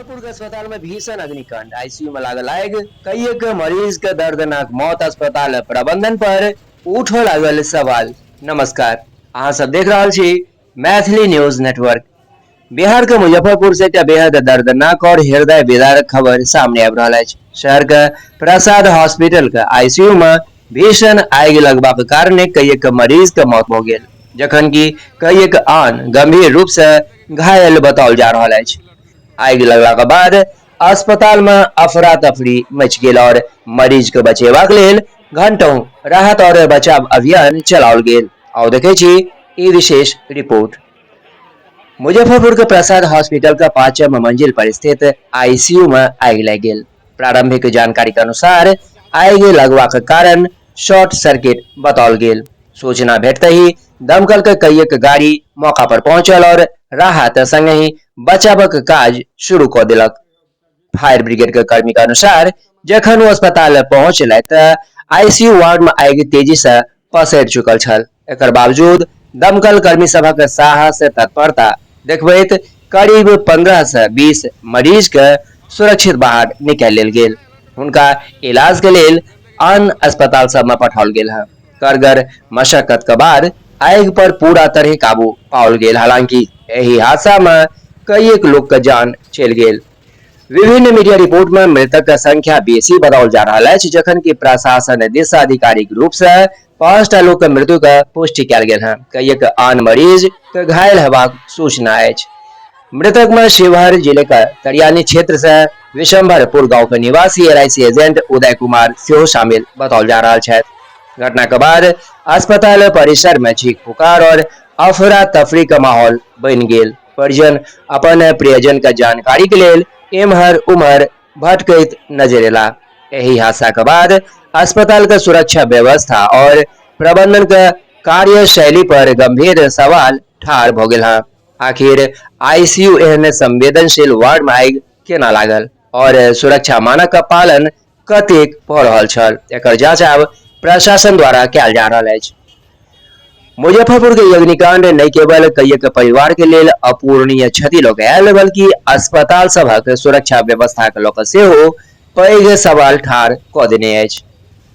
मुजफ्फरपुर के अस्पताल में भीषण अग्निकांड, आईसीयू में लागल आगि, कईएक मरीज के दर्दनाक मौत, अस्पताल प्रबंधन पर उठो लागल सवाल। नमस्कार, अहाँ सब देख रहल छी मैथिली न्यूज नेटवर्क। बिहार के मुजफ्फरपुर से एकटा बेहद दर्दनाक और हृदय विदारक खबर सामने आबि रहल अछि। शहर के प्रसाद हॉस्पिटल के आईसीयू में भीषण आगि लगबाक कारणे कईएक मरीज के मौत भऽ गेल, जखन कि कईएक आन गंभीर रूप से घायल बताओल जा रहल अछि। आगि लगलाक बाद अस्पताल में अफरा तफरी मचि गेल और मरीज के बचेबाक लेल घंटों राहत और बचाव अभियान चलाओल गेल। आओ देखै छी ई विशेष रिपोर्ट। मुजफ्फरपुर के प्रसाद हॉस्पिटल के पांचम मंजिल पर स्थित आईसीयू में आगि लागि गेल। प्रारंभिक जानकारी के अनुसार आगि लगबाक कारण शॉर्ट सर्किट बताओल गेल। सूचना भेटते ही दमकल के कईएक गाड़ी मौका पर पहुंचल और राहत संगहि बचावक काज शुरू कऽ देलक। फायर ब्रिगेड के कर्मी के अनुसार जखन ओ अस्पताल पहुंचलै तऽ आईसीयू वार्ड में आगि तेजी से पसरि चुकल छल। एकर बावजूद दमकल कर्मी सभक साहस तत्परता देखबैत करीब 15 से 20 मरीज के सुरक्षित बाहर निकालि लेल गेल। हुनका इलाज के लेल अन्य अस्पताल सब में पठाओल गेल है। करगर मशक्कत के बाद आगि पर पूरा तरह काबू पाओल गेल। हालांकि एहि हादसा में कईएक लोक के जान चलि गेल। विभिन्न मीडिया रिपोर्ट में मृतक के संख्या बेसी बताओल जा रहल अछि, जखन कि प्रशासन दिस आधिकारिक रूप से 5टा लोक के मृत्यु के पुष्टि कयल गेल है। कईएक आन मरीज के घायल हेबाक सूचना अछि। मृतक में शिवहर जिले के तरियानी क्षेत्र से विशंभरपुर गांव के निवासी एलआईसी एजेंट उदय कुमार सेहो शामिल बताओल जा रहल छथि। घटना के बाद अस्पताल परिसर में चीख पुकार और अफरा तफरी के माहौल बनि गेल। परिजन अपन प्रियजन के जानकारी के लेल एम्हर उम्हर भटकैत नजर एला। एहि हादसा के बाद अस्पताल के सुरक्षा व्यवस्था और प्रबंधन के कार्यशैली पर गंभीर सवाल ठाढ़ भऽ गेल हँ। आखिर आईसीयू एहन संवेदनशील वार्ड में आगि केना लागल और सुरक्षा मानक के पालन कतेक भऽ रहल छल, एकर जांच आब प्रशासन द्वारा कयल जा रहल अछि। मुजफ्फरपुर के अग्निकांड नहि केवल कईएक परिवार के लेल अपूरणीय क्षति लऽ के आयल, बल्कि अस्पताल सभक सुरक्षा व्यवस्था के लऽ के सेहो पैघ सवाल ठाढ़ कऽ देने अछि।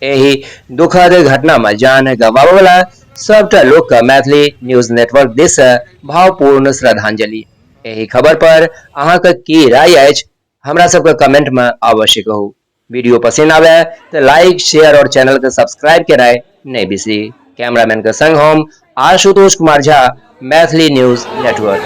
एहि दुखद घटना में जान गंवाबय वाला सबटा लोक के मैथिली न्यूज नेटवर्क दिस से भावपूर्ण श्रद्धांजलि। एहि खबर पर अहाँके की राय अछि, हमरा सबके कमेंट में अवश्य कहू। वीडियो पसंद आवे तो लाइक, शेयर और चैनल के सब्सक्राइब कराए नहीं बिसरी। कैमरामैन के संग हम आशुतोष कुमार झा, मैथिली न्यूज नेटवर्क।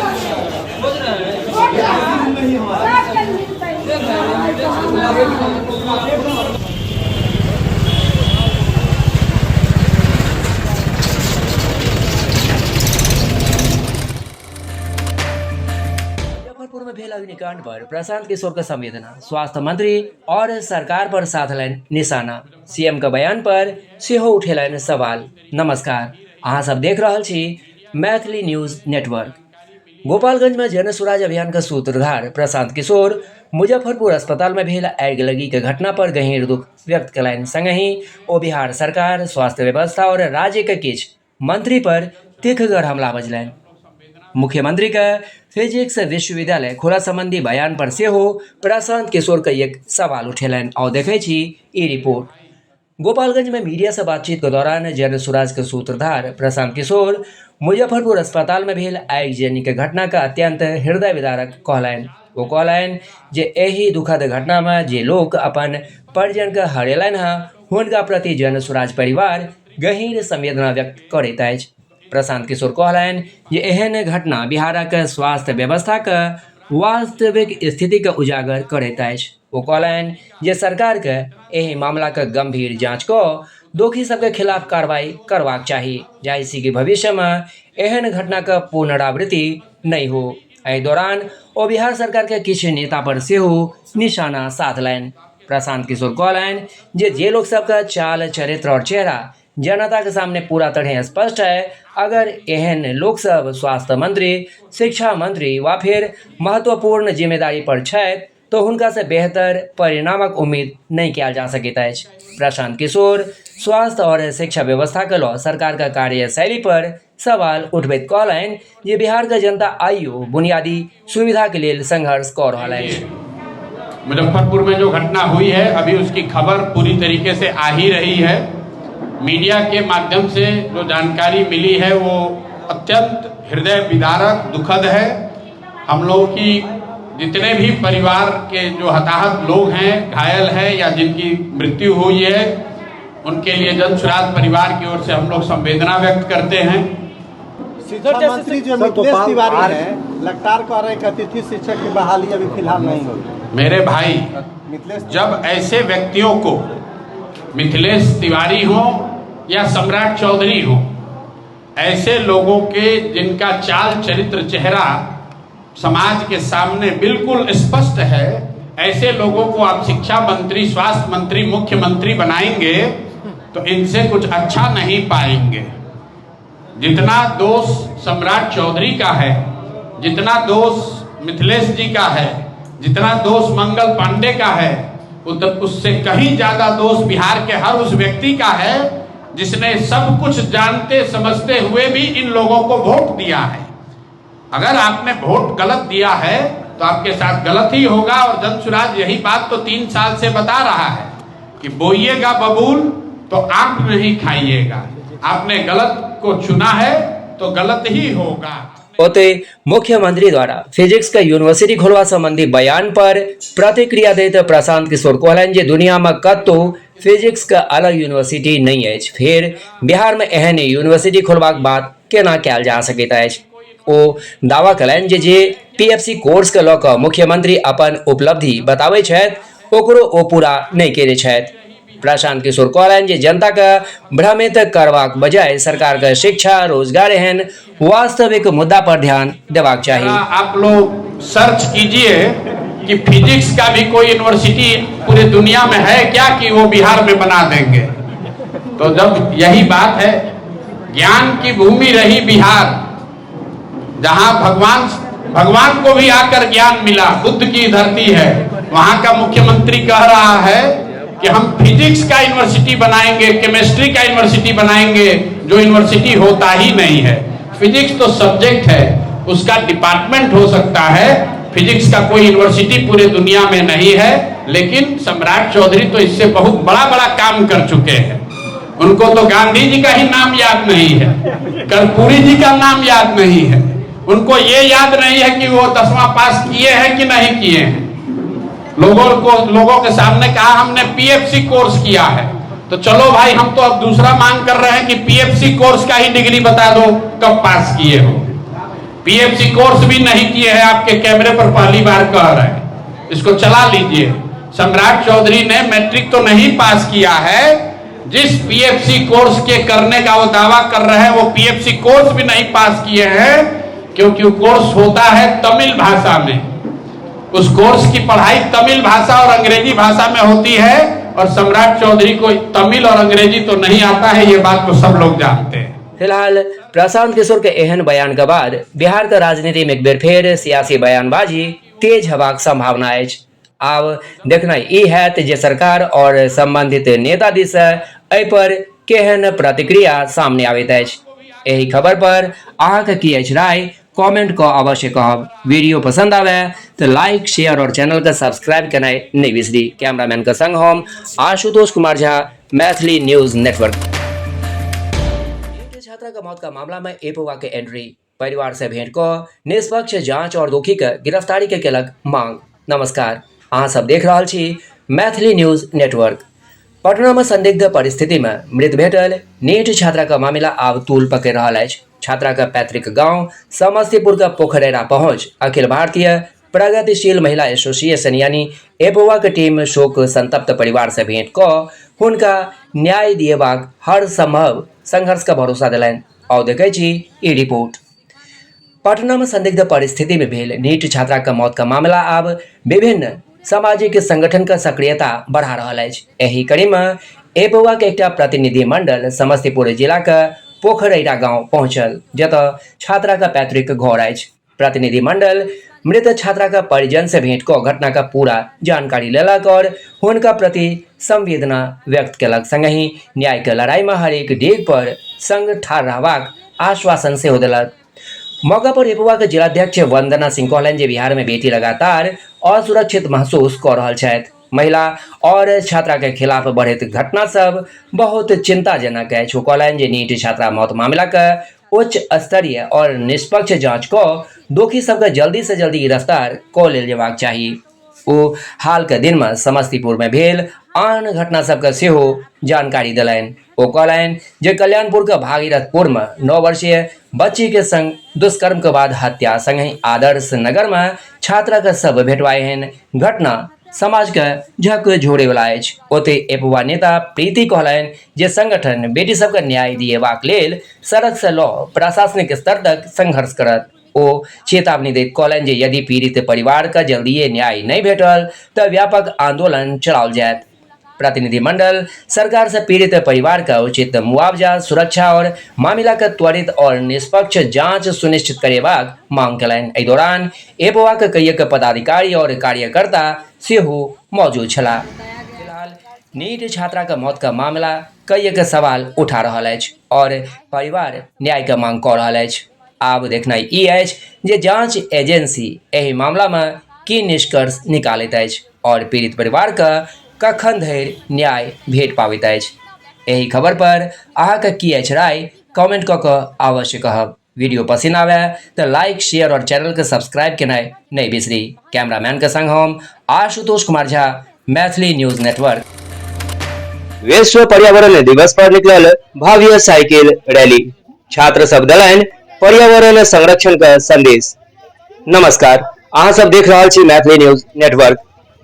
मुजफ्फरपुर में भेल अग्निकांड पर प्रशांत किशोर के संवेदना, स्वास्थ्य मंत्री और सरकार पर साधलनि निशाना, सीएम के बयान पर सेहो उठेलनि सवाल। नमस्कार, अहाँ सब देख रहल छी मैथिली न्यूज नेटवर्क। गोपालगंज में जन सुराज अभियान के सूत्रधार प्रशांत किशोर मुजफ्फरपुर अस्पताल में भेल आगिलगी के घटना पर गहीर दुख व्यक्त कयलनि। संगहि ओ बिहार सरकार, स्वास्थ्य व्यवस्था और राज्य के किछु मंत्री पर तीखगर हमला बजलनि। मुख्यमंत्री के फिजिक्स विश्वविद्यालय खोला संबंधी बयान पर सेहो प्रशांत किशोर के एक सवाल उठेलनि। आओ देखै छी ई रिपोर्ट। गोपालगंज में मीडिया से बातचीत के दौरान जन सुराज के सूत्रधार प्रशांत किशोर मुजफ्फरपुर अस्पताल में भेल आगिजनी के घटना के अत्यंत हृदय विदारक कहलनि। ओ कहलनि जे एहि दुखद घटना में जे लोक अपन परिजन के हरेलनि हँ, हुनका प्रति जन सुराज परिवार गहीर संवेदना व्यक्त करैत अछि। प्रशांत किशोर कहलनि जे एहन घटना बिहारक स्वास्थ्य व्यवस्थाक वास्तविक स्थितिके उजागर करैत अछि। ओ कहलनि जे सरकारके एहि मामलाक गंभीर जांच कऽ दोषी सबके खिलाफ कार्रवाई करबाक चाही, जाहिसँ कि भविष्यमे एहन घटनाक पुनरावृत्ति नहि हो। एहि दौरान ओ बिहार सरकारके किछु नेता पर सेहो निशाना साधलनि। प्रशांत किशोर कहलनि जे जे लोक सबके चाल, चरित्र और चेहरा जनता के सामने पूरा तरह स्पष्ट है, अगर एहन लोक सब स्वास्थ्य मंत्री, शिक्षा मंत्री वा फिर महत्वपूर्ण जिम्मेदारी पर छथि तो हुनका से बेहतर परिणामक उम्मीद नहि कयल जा सकैत अछि। प्रशांत किशोर स्वास्थ्य और शिक्षा व्यवस्था के लऽ सरकार के कार्यशैली पर सवाल उठबैत कहलनि जे बिहार के जनता आइयो बुनियादी सुविधा के लेल संघर्ष कऽ रहल अछि। मुजफ्फरपुर में जो घटना हुई है, अभी उसकी खबर पूरी तरीके से आ ही रही है। मीडिया के माध्यम से जो जानकारी मिली है वो अत्यंत हृदय विदारक, दुखद है। हम लोगों की जितने भी परिवार के जो हताहत लोग हैं, घायल हैं या जिनकी मृत्यु हुई है, उनके लिए जन सुराज परिवार की ओर से हम लोग संवेदना व्यक्त करते हैं। शिक्षा मंत्री जो मिथिलेश तिवारी हैं, लगातार कह रहे हैं कि अतिथि शिक्षक की बहाली अभी फिलहाल नहीं होगी। मेरे भाई, मिथिलेश, जब ऐसे व्यक्तियों को, मिथिलेश तिवारी हो या सम्राट चौधरी हो, ऐसे लोगों के जिनका चाल चरित्र चेहरा समाज के सामने बिल्कुल स्पष्ट है, ऐसे लोगों को आप शिक्षा मंत्री, स्वास्थ्य मंत्री, मुख्यमंत्री बनाएंगे तो इनसे कुछ अच्छा नहीं पाएंगे। जितना दोष सम्राट चौधरी का है, जितना दोष मिथिलेश जी का है, जितना दोष मंगल पांडे का है, उससे कहीं ज्यादा दोष बिहार के हर उस व्यक्ति का है जिसने सब कुछ जानते समझते हुए भी इन लोगों को वोट दिया है। अगर आपने वोट गलत दिया है तो आपके साथ गलत ही होगा। और जन सुराज यही बात तो 3 साल से बता रहा है कि बोइएगा बबूल तो आप नहीं खाइएगा। आपने गलत को चुना है तो गलत ही होगा। ओतै मुख्यमंत्री द्वारा फिजिक्स के यूनिवर्सिटी खोलवा संबंधी बयान पर प्रतिक्रिया दैत प्रशांत किशोर कहलनि जे दुनिया में कतौ फिजिक्स के अलग यूनिवर्सिटी नहि अछि, फेर बिहार में एहन यूनिवर्सिटी खोलबाक बात केना कयल जा सकैत अछि। ओ दावा कयलनि जे जे पीएफसी कोर्स के लऽ कऽ मुख्यमंत्री अपन उपलब्धि बताबै छथि, ओकरो ओ पूरा नहि केने छथि। प्रशांत किशोर कहलनि जे जनता के भ्रमित करबाक बजाय सरकार के शिक्षा, रोजगार एहन वास्तविक मुद्दा पर ध्यान देबाक चाही। आप लोग सर्च कीजिए कि फिजिक्स का भी कोई यूनिवर्सिटी पूरे दुनिया में है क्या कि वो बिहार में बना देंगे। तो जब यही बात है, ज्ञान की भूमि रही बिहार, जहां भगवान भगवान को भी आकर ज्ञान मिला, बुद्ध की धरती है, वहां का मुख्यमंत्री कह रहा है कि हम फिजिक्स का यूनिवर्सिटी बनाएंगे, केमिस्ट्री का यूनिवर्सिटी बनाएंगे, जो यूनिवर्सिटी होता ही नहीं है। फिजिक्स तो सब्जेक्ट है, उसका डिपार्टमेंट हो सकता है, फिजिक्स का कोई यूनिवर्सिटी पूरे दुनिया में नहीं है। लेकिन सम्राट चौधरी तो इससे बहुत बड़ा बड़ा काम कर चुके हैं। उनको तो गांधी जी का ही नाम याद नहीं है, कर्पूरी जी का नाम याद नहीं है, उनको ये याद नहीं है कि वो 10वां पास किए हैं कि नहीं किए हैं। लोगों के सामने कहा हमने पीएफसी कोर्स किया है, तो चलो भाई हम तो अब दूसरा मांग कर रहे हैं कि पीएफसी कोर्स का ही डिग्री बता दो कब पास किए हो। पीएफसी कोर्स भी नहीं किए हैं, आपके कैमरे पर पहली बार कह रहे हैं, इसको चला लीजिए। सम्राट चौधरी ने मैट्रिक तो नहीं पास किया है, जिस पीएफसी कोर्स के करने का वो दावा कर रहे हैं वो पीएफसी कोर्स भी नहीं पास किए हैं, क्योंकि वो कोर्स होता है तमिल भाषा में। उस कोर्स की पढ़ाई तमिल भाषा और अंग्रेजी भाषा में होती है, और सम्राट चौधरी को तमिल और अंग्रेजी तो नहीं आता है, ये बात तो सब लोग जानते हैं। फिलहाल प्रशांत किशोर के एहन बयान के बाद बिहार के राजनीति में एक बेर फेर सियासी बयानबाजी तेज हेबाक संभावना अछि। आब देखनाइ ई हैत जे सरकार और संबंधित नेता दिस एहि पर केहन प्रतिक्रिया सामने आबैत अछि। एहि खबर पर अहाँके की अछि राय, कमेंट कऽ अवश्य कहब। वीडियो पसंद आवे तऽ लाइक, शेयर और चैनल के सब्सक्राइब केनाइ नहि बिसरी। कैमरामैन के संग हम आशुतोष कुमार झा, मैथिली न्यूज नेटवर्क। एक छात्रा के मौत का मामला में एपोवा के एंट्री, परिवार से भेंट कऽ निष्पक्ष जांच और दोषी के गिरफ्तारी के केलक मांग। नमस्कार, अहाँ सब देख रहल छी मैथिली न्यूज नेटवर्क। पटना में संदिग्ध परिस्थिति में मृत भेटल नीट छात्रा का मामला आब तूल पकड़ रहल अछि। छात्रा के पैतृक गांव समस्तीपुर के पोखरेरा पहुंच अखिल भारतीय प्रगतिशील महिला एसोसिएशन यानी एपोवा के टीम शोक संतप्त परिवार से भेंट कऽ हुनका न्याय दिएबाक हर संभव संघर्ष का भरोसा दिलनि। आउ देखै छी ई रिपोर्ट। पटना में संदिग्ध परिस्थिति में भेल नीट छात्रा के मौत का मामला आब विभिन्न सामाजिक संगठन के सक्रियता बढ़ा रहल अछि। एहि कड़ी में एपोवा के एकटा प्रतिनिधि मंडल समस्तीपुर जिला के पोखरैरा गांव पहुंचल, जतऽ छात्रा के पैतृक घर अछि। प्रतिनिधि मंडल मृत छात्रा के परिजन से भेंट कऽ घटना का पूरा जानकारी लेलक और हुनका प्रति संवेदना व्यक्त केलक। संगहि न्याय के लड़ाई में हरेक डेग पर संग ठाढ़ रहबाक आश्वासन सेहो देलक। मौका पर एपोवा के जिलाध्यक्ष वंदना सिंह कहलनि जे बिहार में बेटी लगातार असुरक्षित महसूस कऽ रहल छथि। महिला और छात्रा के खिलाफ बढ़ैत घटना सब बहुत चिंताजनक अछि। ओ कहलनि जे नीट छात्रा मौत मामला के उच्च स्तरीय और निष्पक्ष जांच कऽ दोषी सबके जल्दी से जल्दी गिरफ्तार कऽ लेल जेबाक चाही। ओ हाल के दिन मे समस्तीपुर मे भेल आन घटना सबके सेहो जानकारी देलनि। ओ कहलनि जे कल्याणपुर के भागीरथपुर मे 9 वर्षीय बच्ची के संग दुष्कर्म के बाद हत्या संगहि आदर्श नगर मे छात्रा के शव भेटबा एहन घटना समाज के झकझोरे वाला अछि। ओतहि एपवा नेता प्रीति कहलनि जे संगठन बेटी सबके न्याय दिएबाक लेल सड़क से लऽ प्रशासनिक स्तर तक संघर्ष करत। ओ चेतावनी दैत कहलनि जे यदि पीड़ित परिवार के जल्दिए न्याय नहि भेटल तऽ व्यापक आंदोलन चलाओल जायत। प्रतिनिधिमंडल सरकार से पीड़ित परिवार का उचित मुआवजा, सुरक्षा और मामला के त्वरित और निष्पक्ष जांच सुनिश्चित करेबाक मांग कयलनि। एहि दौरान एपोवा के कईएक पदाधिकारी और कार्यकर्ता सेहो मौजूद छलाह। फिलहाल नीट छात्रा के मौत का मामला कईएक सवाल उठा रहल अछि और परिवार न्याय के मांग कऽ रहल अछि। आब देखनाइ ई अछि जे जांच एजेंसी एहि मामला मे की निष्कर्ष निकालैत अछि और पीड़ित परिवार के कखन धरि न्याय भेट पाबैत अछि। एहि खबर पर अहाँके की अछि राय, कमेंट कऽ कऽ अवश्य कहब। वीडियो पसिन आवे तऽ लाइक, शेयर और चैनल के सब्सक्राइब केनाइ नहि बिसरी। कैमरामैन के संग हम आशुतोष कुमार झा, मैथिली न्यूज नेटवर्क। विश्व पर्यावरण दिवस पर निकलल भव्य साइकिल रैली, छात्र सब देलनि पर्यावरण संरक्षण के संदेश। नमस्कार, अहाँ सब देख रहल छी मैथिली न्यूज नेटवर्क।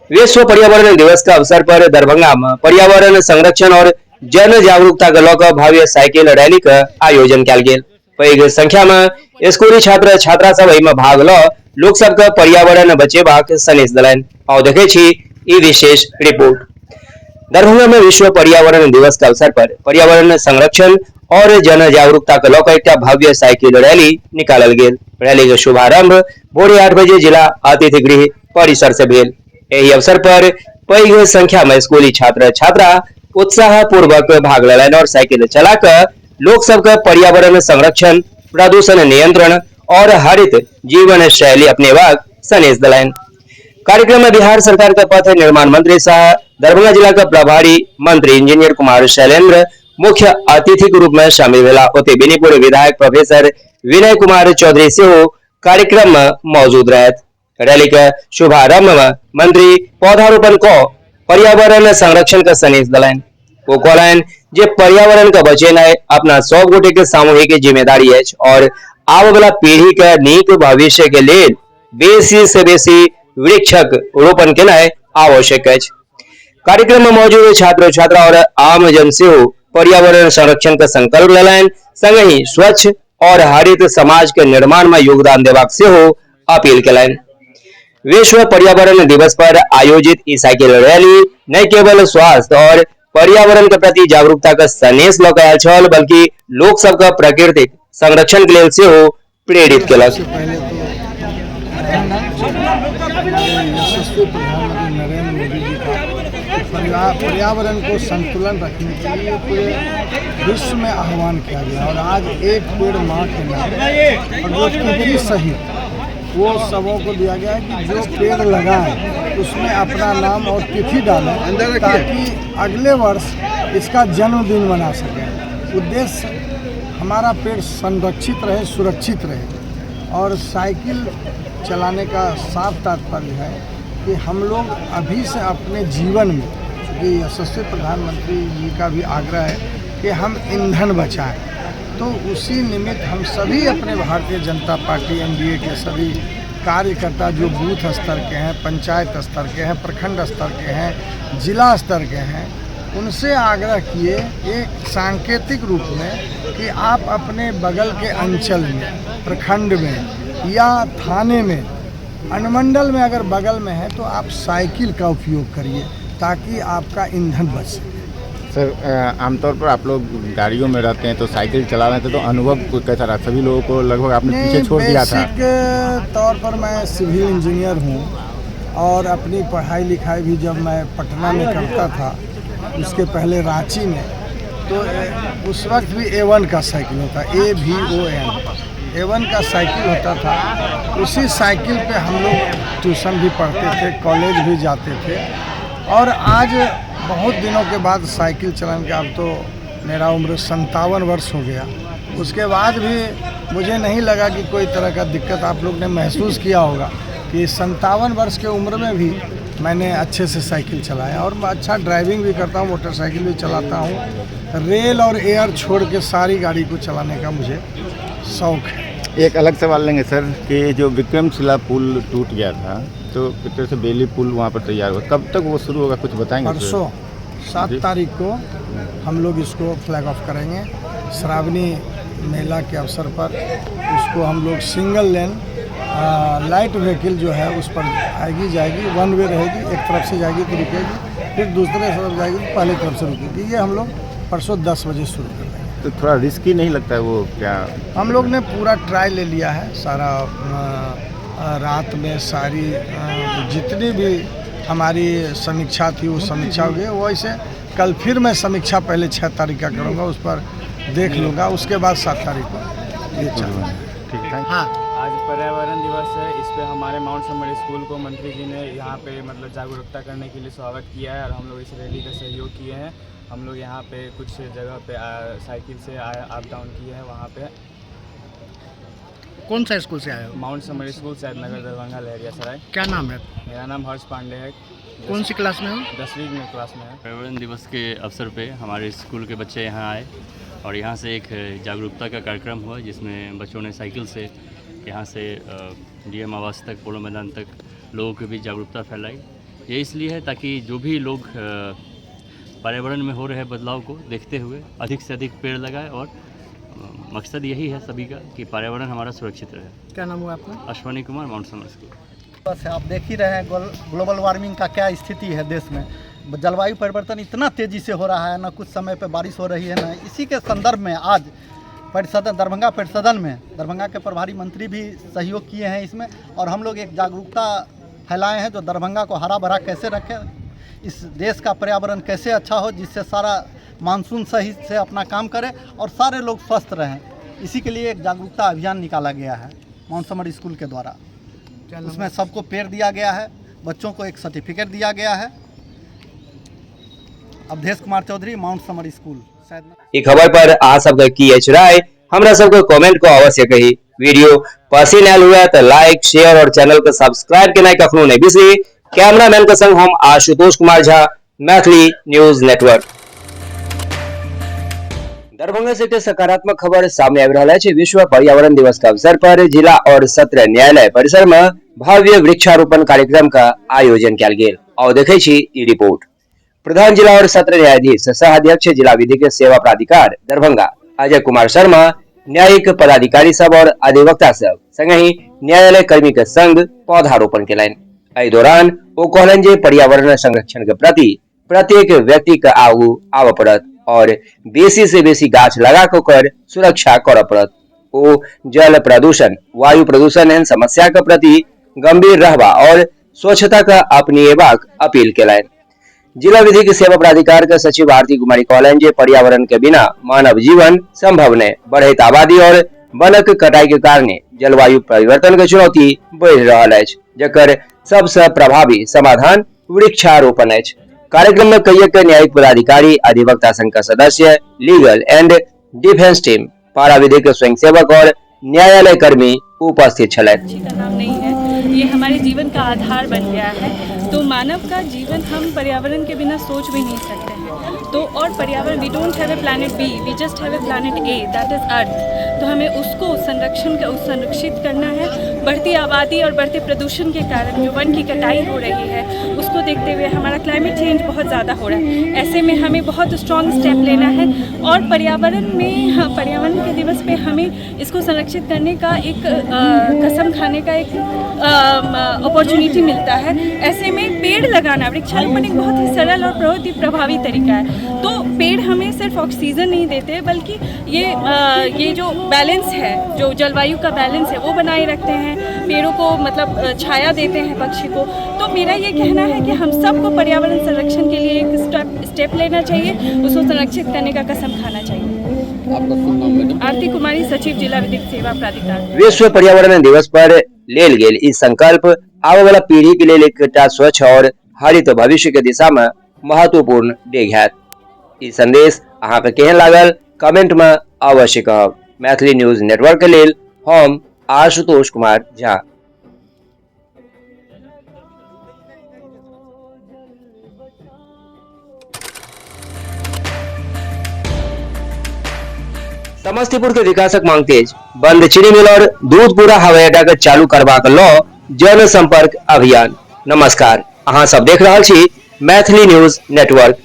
विश्व पर्यावरण दिवस के अवसर पर दरभंगा में पर्यावरण संरक्षण और जन जागरूकता के लऽ कऽ भव्य साइकिल रैली के आयोजन कयल गेल। पैघ संख्या में स्कूली छात्र छात्रा सब एहिमे भाग लऽ लोक सबके पर्यावरण बचेबाक संदेश देलनि। आउ देखै छी ई विशेष रिपोर्ट। दरभंगा में विश्व पर्यावरण दिवस के अवसर पर पर्यावरण संरक्षण और जन जागरूकता के लऽ कऽ एकटा भव्य साइकिल रैली निकालल गेल। रैली के शुभारंभ भोरे 8 बजे जिला अतिथि गृह परिसर से भेल। एहि अवसर पर पैघ संख्या में स्कूली छात्र छात्रा उत्साह पूर्वक भाग लेलनि और साइकिल चला कऽ लोक सबके पर्यावरण संरक्षण, प्रदूषण नियंत्रण और हरित जीवन शैली अपनेबाक संदेश देलनि। कार्यक्रम में बिहार सरकार के पथ निर्माण मंत्री सह दरभंगा जिला के प्रभारी मंत्री इंजीनियर कुमार शैलेंद्र मुख्य अतिथि के रूप में शामिल भेला। ओतहि बेनीपुर विधायक प्रोफेसर विनय कुमार चौधरी सेहो कार्यक्रम में मौजूद रहथि। रैली के शुभारंभ में मंत्री पौधारोपण कऽ पर्यावरण संरक्षण के संदेश देलनि। ओ कहलनि जे पर्यावरण के बचेनाइ अपना सब गोटे के सामूहिक जिम्मेदारी अछि और आबय वाला पीढ़ी के नीक भविष्य के लेल बेसी से बेसी वृक्षक रोपण केनाइ आवश्यक अछि। कार्यक्रम में मौजूद छात्र छात्रा और आम जन सेहो पर्यावरण संरक्षण के संकल्प लेलनि, संगहि स्वच्छ और हरित समाज के निर्माण में योगदान देबाक सेहो अपील केलनि। विश्व पर्यावरण दिवस पर आयोजित ई साइकिल रैली न केवल स्वास्थ्य और पर्यावरण के प्रति जागरूकता के संदेश लऽ कऽ आयल छल, बल्कि लोक सबके प्राकृतिक संरक्षण के लेल सेहो प्रेरित केलक। सबसे पहले तो हमारे यशस्वी प्रधानमंत्री नरेंद्र मोदी जी का पर्यावरण को संतुलन रखने के लिए पूरे विश्व में आह्वान किया गया और आज एक पेड़ माँ के नाम और जो तिथि सहित वो सबों को दिया गया है कि जो पेड़ लगाए उसमें अपना नाम और तिथि डालें ताकि अगले वर्ष इसका जन्मदिन मना सकें। उद्देश्य हमारा पेड़ संरक्षित रहे, सुरक्षित रहे। और साइकिल चलाने का साफ तात्पर्य है कि हम लोग अभी से अपने जीवन में, चूँकि यशस्वी प्रधानमंत्री जी का भी आग्रह है कि हम ईंधन बचाएं, तो उसी निमित्त हम सभी अपने भारतीय जनता पार्टी एनडीए के सभी कार्यकर्ता जो बूथ स्तर के हैं, पंचायत स्तर के हैं, प्रखंड स्तर के हैं, जिला स्तर के हैं, उनसे आग्रह किए एक सांकेतिक रूप में कि आप अपने बगल के अंचल में, प्रखंड में या थाने में, अनुमंडल में अगर बगल में है तो आप साइकिल का उपयोग करिए ताकि आपका ईंधन बच सके। सर, आमतौर पर आप लोग गाड़ियों में रहते हैं तो साइकिल चला रहे थे तो अनुभव कैसा रहा? सभी लोगों को लगभग आपने पीछे छोड़ दिया था। बेसिक तौर पर मैं सिविल इंजीनियर हूँ और अपनी पढ़ाई लिखाई भी जब मैं पटना में करता था, उसके पहले रांची में, तो उस वक्त भी A1 का साइकिल होता, AVON। एवन का साइकिल होता था, उसी साइकिल पे हम लोग ट्यूशन भी पढ़ते थे, कॉलेज भी जाते थे। और आज बहुत दिनों के बाद साइकिल चलाने के, अब तो मेरा उम्र 57 वर्ष हो गया, उसके बाद भी मुझे नहीं लगा कि कोई तरह का दिक्कत आप लोग ने महसूस किया होगा कि 57 वर्ष के उम्र में भी मैंने अच्छे से साइकिल चलाया। और मैं अच्छा ड्राइविंग भी करता हूँ, मोटरसाइकिल भी चलाता हूँ, रेल और एयर छोड़ के सारी गाड़ी को चलाने का मुझे शौक है। एक अलग सवाल लेंगे सर कि जो विक्रमशिला पुल टूट गया था तो एक तरह से बेली पुल वहाँ पर तैयार हुआ, कब तक वो शुरू होगा, कुछ बताएंगे? परसों 7 तारीख को हम लोग इसको फ्लैग ऑफ करेंगे। श्रावणी मेला के अवसर पर उसको हम लोग सिंगल लेन लाइट व्हीकल जो है उस पर आएगी जाएगी, वन वे रहेगी, एक तरफ से जाएगी तो रुकेगी, फिर दूसरे तरफ जाएगी तो पहले तरफ से रुकेगी। ये हम लोग परसों 10 बजे शुरू कर देंगे। तो थोड़ा रिस्की नहीं लगता है वो क्या? हम लोग ने पूरा ट्राई ले लिया है सारा, रात में सारी जितनी भी हमारी समीक्षा थी वो समीक्षा हो गई। वैसे कल फिर मैं समीक्षा पहले 6 तारीख का करूँगा, उस पर देख लूँगा, उसके बाद 7 तारीख को ये चालू। ठीक है। हाँ, आज पर्यावरण दिवस है, इस पे हमारे माउंट समर स्कूल को मंत्री जी ने यहाँ पे मतलब जागरूकता करने के लिए स्वागत किया है और हम लोग इस रैली का सहयोग किए हैं। हम लोग यहाँ पे कुछ जगह पे साइकिल से अप डाउन किए हैं वहाँ पे। कौन सा स्कूल से आए हो? माउंट समर स्कूल, सैदनगर, दरभंगा, लहरियासराय। क्या नाम है? मेरा नाम हर्ष पांडे है। कौन सी क्लास में हो? 10वीं में क्लास में है। पर्यावरण दिवस के अवसर पे हमारे स्कूल के बच्चे यहाँ आए और यहाँ से एक जागरूकता का कार्यक्रम हुआ जिसमें बच्चों ने साइकिल से यहाँ से डीएम आवास तक, पोलो मैदान तक लोगों के बीच जागरूकता फैलाई। ये इसलिए है ताकि जो भी लोग पर्यावरण में हो रहे बदलाव को देखते हुए अधिक से अधिक पेड़ लगाए और मकसद यही है सभी का कि पर्यावरण हमारा सुरक्षित रहे। क्या नाम हुआ आपका? Ashwani Kumar, Mount Summer School. बस आप देख ही रहे हैं ग्लोबल वार्मिंग का क्या स्थिति है देश में। जलवायु परिवर्तन इतना तेज़ी से हो रहा है, ना कुछ समय पे बारिश हो रही है ना। इसी के संदर्भ में आज परिसदन, दरभंगा परिसदन में दरभंगा के प्रभारी मंत्री भी सहयोग किए हैं इसमें, और हम लोग एक जागरूकता फैलाए हैं जो दरभंगा को हरा भरा कैसे रखें, इस देश का पर्यावरण कैसे अच्छा हो, जिससे सारा मानसून सही से अपना काम करे और सारे लोग स्वस्थ रहें। इसी के लिए एक जागरूकता अभियान निकाला गया है माउंट समर स्कूल के द्वारा। उसमें सबको पेड़ दिया गया है, बच्चों को एक सर्टिफिकेट दिया गया है। Awadhesh Kumar Chaudhary, Mount Summer School. ई खबर पर अहाँ सबके की अछि राय, हमरा सबके कमेंट को अवश्य कही। वीडियो पसिन आयल हुए तो लाइक, शेयर और चैनल के सब्सक्राइब केनाइ कखनो नहीं बिसरी। कैमरामैन के संग हम आशुतोष कुमार झा, मैथिली न्यूज नेटवर्क। दरभंगा से एक सकारात्मक खबर सामने आबि रहल अछि। विश्व पर्यावरण दिवस के अवसर पर जिला और सत्र न्यायालय परिसर में भव्य वृक्षारोपण कार्यक्रम का आयोजन कयल गेल। और देखै छी ई रिपोर्ट। प्रधान जिला और सत्र न्यायाधीश सह अध्यक्ष जिला विधिक सेवा प्राधिकार दरभंगा अजय कुमार शर्मा, न्यायिक पदाधिकारी सब और अधिवक्ता सब संगहि न्यायालय कर्मी के संग पौधारोपण केलनि। एहि दौरान ओ कहलनि जे पर्यावरण संरक्षण के प्रति प्रत्येक व्यक्ति के आगू आबऽ पड़त और बेसी से बेसी गाछ लगा के ओकर सुरक्षा करऽ पड़त। ओ जल प्रदूषण, वायु प्रदूषण एहन समस्या के प्रति गंभीर रहबा और स्वच्छता के अपनेबाक अपील केलनि। जिला विधिक सेवा प्राधिकार के सचिव आरती कुमारी कहलनि जे पर्यावरण के बिना मानव जीवन संभव नहि। बढ़ैत आबादी और वनक कटाई के कारणे जलवायु परिवर्तन के चुनौती बढ़ि रहल अछि, जकर सबसँ प्रभावी समाधान वृक्षारोपण अछि। कार्यक्रम में कईएक न्यायिक पदाधिकारी, अधिवक्ता संघ के सदस्य, लीगल एंड डिफेंस टीम, पारा विधिक स्वयंसेवक और न्यायालय कर्मी उपस्थित छलथि। का नाम नहीं है, ये हमारे जीवन का आधार बन गया है। तो मानव का जीवन हम पर्यावरण के बिना सोच भी नहीं सकते हैं। तो और पर्यावरण, we don't have a planet B, we just have a planet A, that is earth. तो हमें उसको संरक्षण संरक्षित करना है। बढ़ती आबादी और बढ़ते प्रदूषण के कारण जो वन की कटाई हो रही है, उसको देखते हुए हमारा क्लाइमेट चेंज बहुत ज़्यादा हो रहा है। ऐसे में हमें बहुत स्ट्रॉन्ग स्टेप लेना है और पर्यावरण में, हाँ, पर्यावरण के दिवस पे हमें इसको संरक्षित करने का एक कसम खाने का एक अपॉर्चुनिटी मिलता है। ऐसे में पेड़ लगाना, वृक्षारोपण एक बहुत ही सरल और बहुत ही प्रभावी तरीका है। तो पेड़ हमें सिर्फ ऑक्सीजन नहीं देते, बल्कि ये जो बैलेंस है, जो जलवायु का बैलेंस है, वो बनाए रखते हैं। पेड़ों को मतलब छाया देते हैं पक्षी को। तो मेरा ये कहना है कि हम सबको पर्यावरण संरक्षण के लिए एक स्टेप स्टेप लेना चाहिए, उसको संरक्षित करने का कसम खाना चाहिए। आपका शुभ नाम मैडम? आरती कुमारी, सचिव, जिला विधिक सेवा प्राधिकार। विश्व पर्यावरण दिवस पर लेल गेल ई संकल्प आबय वाला पीढ़ी के लेल एकटा स्वच्छ और हरित भविष्य के दिशा में महत्वपूर्ण डेग हैत। ई संदेश अहाँके केहन लागल, कमेंट में अवश्य कहब। मैथिली न्यूज नेटवर्क के लेल हम आशुतोष कुमार झा। समस्तीपुर के विकासक मांग तेज, बंद चीनी मिल और दूधपुरा हवाई अड्डा के चालू करबाक लऽ जनसंपर्क अभियान। नमस्कार, अहाँ सब देख रहल छी मैथिली न्यूज नेटवर्क।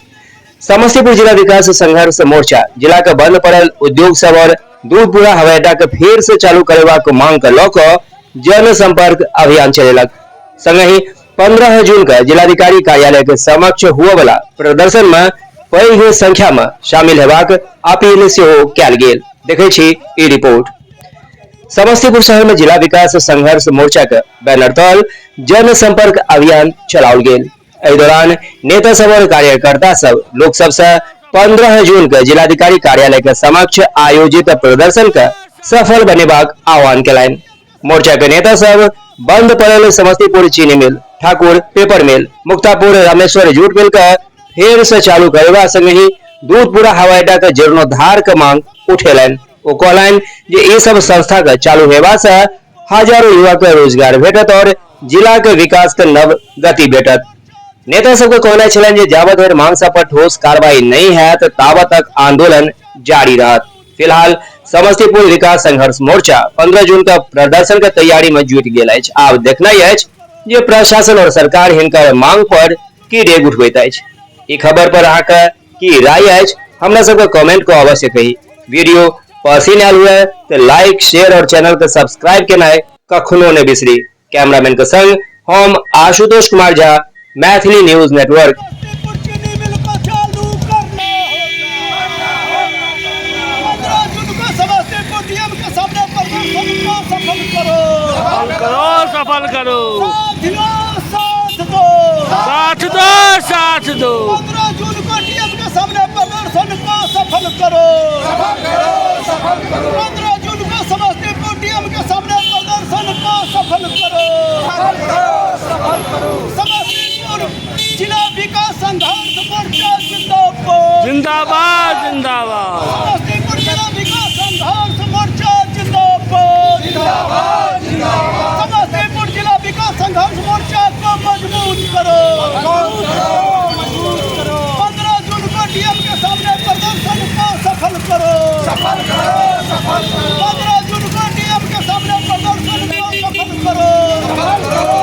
समस्तीपुर जिला विकास संघर्ष मोर्चा जिला के बंद पड़ल उद्योग सब और दूधपुरा हवाई अड्डा के फेर से चालू करेबाक मांग के लऽ कऽ जनसंपर्क अभियान चलेलक। संगहि 15 जून के जिलाधिकारी कार्यालय के समक्ष हुए वाला प्रदर्शन में पैघ संख्या में शामिल हेबाक अपील सेहो कयल गेल। देखै छी ई रिपोर्ट। समस्तीपुर शहर में जिला विकास संघर्ष मोर्चा के बैनर तल जनसंपर्क अभियान चलाओल गेल। एहि दौरान नेता सब और कार्यकर्ता सब लोक सब से 15 जून के जिलाधिकारी कार्यालय के समक्ष आयोजित प्रदर्शन के सफल बनेबाक आह्वान केलनि। मोर्चा के नेता सब बंद पड़ल समस्तीपुर चीनी मिल, ठाकुर पेपर मिल, मुक्तापुर रामेश्वर जूट मिल के फेर से चालू करेबा संगहि दूधपुरा हवाई अड्डा के जीर्णोद्धार के मांग उठेलनि। ओ कहलनि जे ई सब संस्था के चालू हेबा से हजारों युवा के रोजगार भेटत और जिला के विकास के नव गति भेटत। नेता सबके कहनाइ छलनि जे जाबत धरि मांग सब पर ठोस कार्रवाई नहि हैत, ताबत तक आंदोलन जारी रहत। फिलहाल समस्तीपुर विकास संघर्ष मोर्चा 15 जून के प्रदर्शन के तैयारी में जुटि गेल अछि। आब देखनाइ अछि जे प्रशासन और सरकार हिनकर मांग पर की डेग उठबैत अछि। ई खबर पर अहाँके की राय अछि, हमरा सबके कमेंट कऽ अवश्य कही। वीडियो पसिन आयल हुए तऽ लाइक, शेयर और चैनल के सब्सक्राइब केनाइ कखनो नहि बिसरी। कैमरामैन के संग हम आशुतोष कुमार झा, मैथिली न्यूज नेटवर्क। करो, सफल करो, साथ दो, साथ दो। 15 जून को डीएम के सामने प्रदर्शन को सफल करो, सफल करो। 15 जून को समस्तीपुर डीएम के सामने प्रदर्शन को सफल करो, सफल करो। समस्तीपुर जिला विकास संघर्ष मोर्चा जिंदाबाद, जिंदाबाद, जिंदाबाद। समस्तीपुर जिला विकास संघर्ष मोर्चा जिंदाबाद, जिंदाबाद, जिंदाबाद। समस्तीपुर जिला विकास संघर्ष मोर्चा को मजबूत करो, मजबूत करो। 15 जून को डीएम के सामने प्रदर्शन को सफल करो, सफल करो, सफल करो। 15 जून को डीएम के सामने प्रदर्शन को सफल करो, सफल करो।